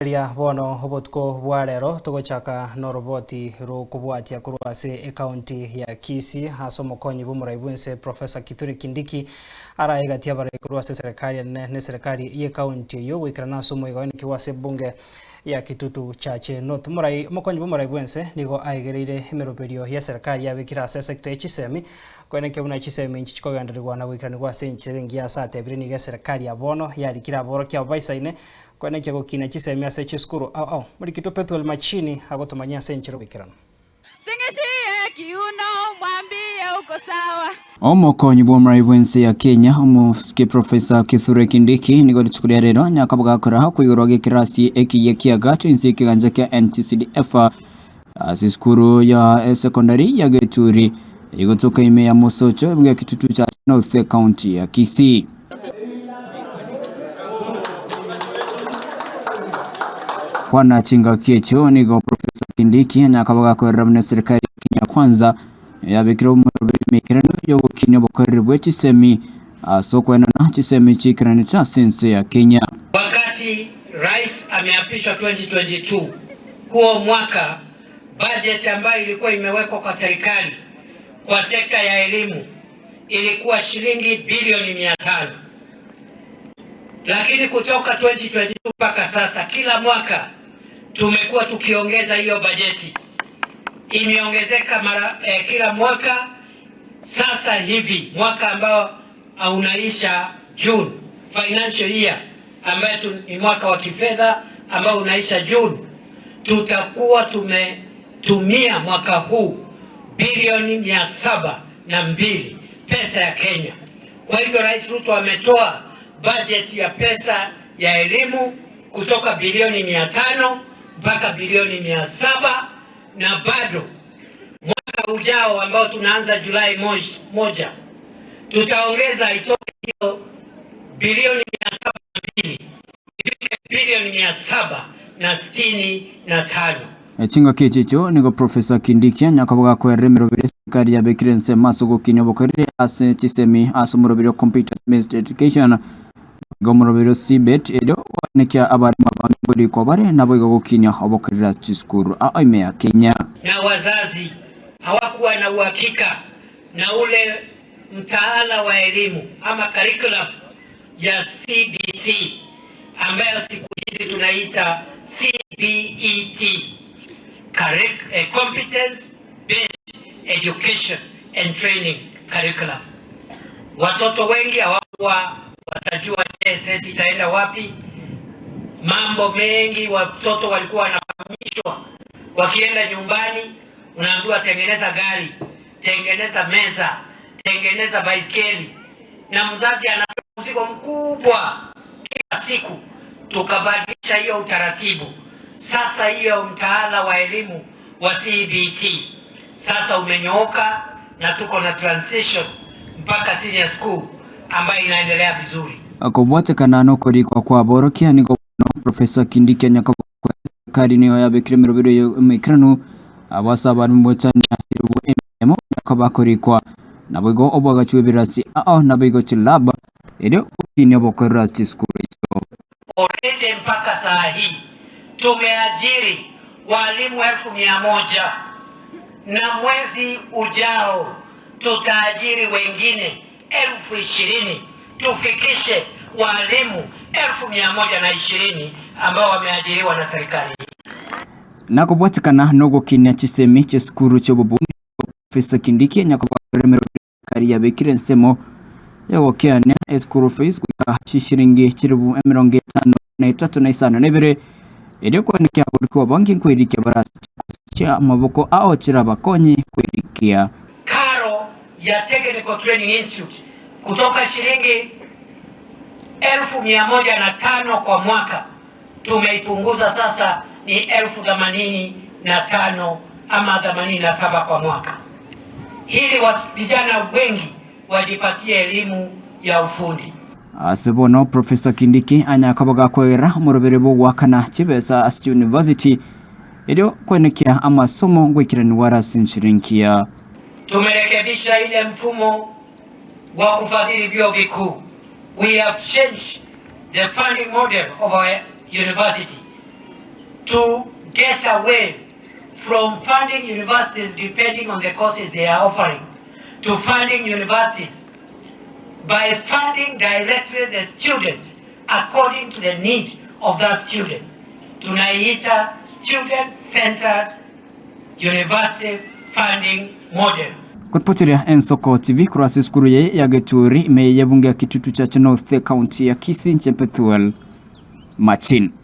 Rigereria bono obotuko bwa rero togochaka noroboti rokobwatia korwa ase ecounty ya Kisii ase omokonyi bw'omorai bw'ense Professor Kithure Kindiki araye gati y'abarai korwa ase eserekari enene na eserekari y'ecounty eyio goikerana ase omoiga oenekigwe ase ebunge ya Kitutu Chache North. Omorai omokonyi bw'omorai bw'ense nigo aegereire emeroberio y'eserekari yabekire ase esector ye chisemi koenekia buna chisemi inchi chikogendererigwa na goikeranigwa ase enchera engiya ase atebire nigo eserekari ya bono yarikire aborokia abo baisaine Koenekia gokina chisemi ase chisukuru ao ao. Morikitwe Pethuel Machini agotomanyia ase enchera oboikeranu. Ting'ishie kiuno mwambie uko sawa. Omokonyi bw'omorai bw'ense ya Kenya omosike Professor Kithure Kindiki nigo rituko ria rero nyakaboga akora okoigorwa g'ekerasi ekeyia kiagachwa inse y'ekegancha kia NTCDF ase esukuru ya esekondari ya Geturi egotoka ime ya Mosocho ebuga ya Kitutu Chache North County ya Kisii. Kwana chingaki echio nigo Professor Kindiki anyakaba gakorera buna eserikari ya Kenya Kwanza yabekire omoroberi emeikeranu yogokinia obokoreri bwe chisemi ase okoenana chisemi chiikeranete ase ense ya Kenya. Wakati rais ameapishwa 2022 huo mwaka budget ambayo ilikuwa imewekwa kwa serikali kwa sekta ya elimu ilikuwa shilingi bilioni 500, lakini kutoka 2022 mpaka sasa kila mwaka tumekuwa tukiongeza hiyo bajeti, imeongezeka mara eh, kila mwaka. Sasa hivi mwaka ambao unaisha June financial year ambayo ni mwaka wa kifedha ambao unaisha June, tutakuwa tumetumia mwaka huu bilioni 702 pesa ya Kenya. Kwa hivyo Rais Ruto ametoa bajeti ya pesa ya elimu kutoka bilioni 500 mpaka bilioni 700 na bado mwaka ujao ambao tunaanza Julai moja tutaongeza itoke hiyo bilioni 702 ifike bilioni 765. Chingaki echi echio nigo Professor Kindiki anyakaboga koerera emeroberi eserikari yabekire ensemo ase ogokinia obokoreri ase chisemi ase omoroberi o Computers Based Education igo omoroberi o CBET erio goanekia abarimu abange nkorikwa bare naboigo gokinia obokoreri ase chisukuru ao ime ya Kenya. Na wazazi hawakuwa na uhakika na ule mtaala wa elimu ama curriculum ya CBC ambayo siku hizi tunaita CBET, Competence Based Education and Training Curriculum. Watoto wengi hawakuwa watajua JSS itaenda wapi. Mambo mengi watoto walikuwa wanafahamishwa, wakienda nyumbani unaambiwa tengeneza gari, tengeneza meza, tengeneza baiskeli, na mzazi anapewa mzigo mkubwa kila siku. Tukabadilisha hiyo utaratibu. Sasa hiyo mtaala wa elimu wa CBT sasa umenyooka na tuko na transition mpaka senior school ambayo inaendelea vizuri. Kobwatekana nokorikwa kw'aborokia nigo bono Professor Kindiki anyakobua serikali nigo yabekire emerobero y'emaikeranu abo ase abarimu goetania chiribu emeremo yakoba korikwa naboigo oboagachi bw'ebirasi ao naboigo chilab erio gokinia obokorera ase chisukuru echio. Already mpaka saa hii tumeajiri walimu elfu mia moja na mwezi ujao tutaajiri wengine 20,000 tufikishe walimu 120,000 ambao wameajiriwa na serikali hii. Nakobwatekana nogokinia chisemi chiesukuru chi'obobunge Professor Kindiki nyakobakora emerobio serikali yabekire ensemo yogokeania eschool fees goika chishiringi chilifu 53 na 52 erio koenekia aborokigwa abange nkoirikia bare ase chikosi chia amaboko ao chirabakonye koirikia. Karo ya Technical Training Institute kutoka shilingi 105,000 kwa mwaka tumeipunguza sasa ni 85,000 ama 87 kwa mwaka, ili vijana wengi wajipatie elimu ya ufundi. Ase bono Professor Kindiki anyakaba gakoegera omorobere bw'ogoakana chibesa ase chiuniversity erio koenekia amasomo ngoikeraniwa are ase enchera engiya. Tumerekebisha ile mfumo wa kufadhili vyuo vikuu. We have changed the funding model of our university. to get away from funding universities depending on the courses they are offering to funding universities by funding directly the student according to the need of that student. Tunaiita student centered university funding model. Koripoteria Ensoko TV korwa ase esukuru eye ya Geturi ime y'ebunge ya Kitutu Church North, County ya Kisii, inche Pethuel Machin.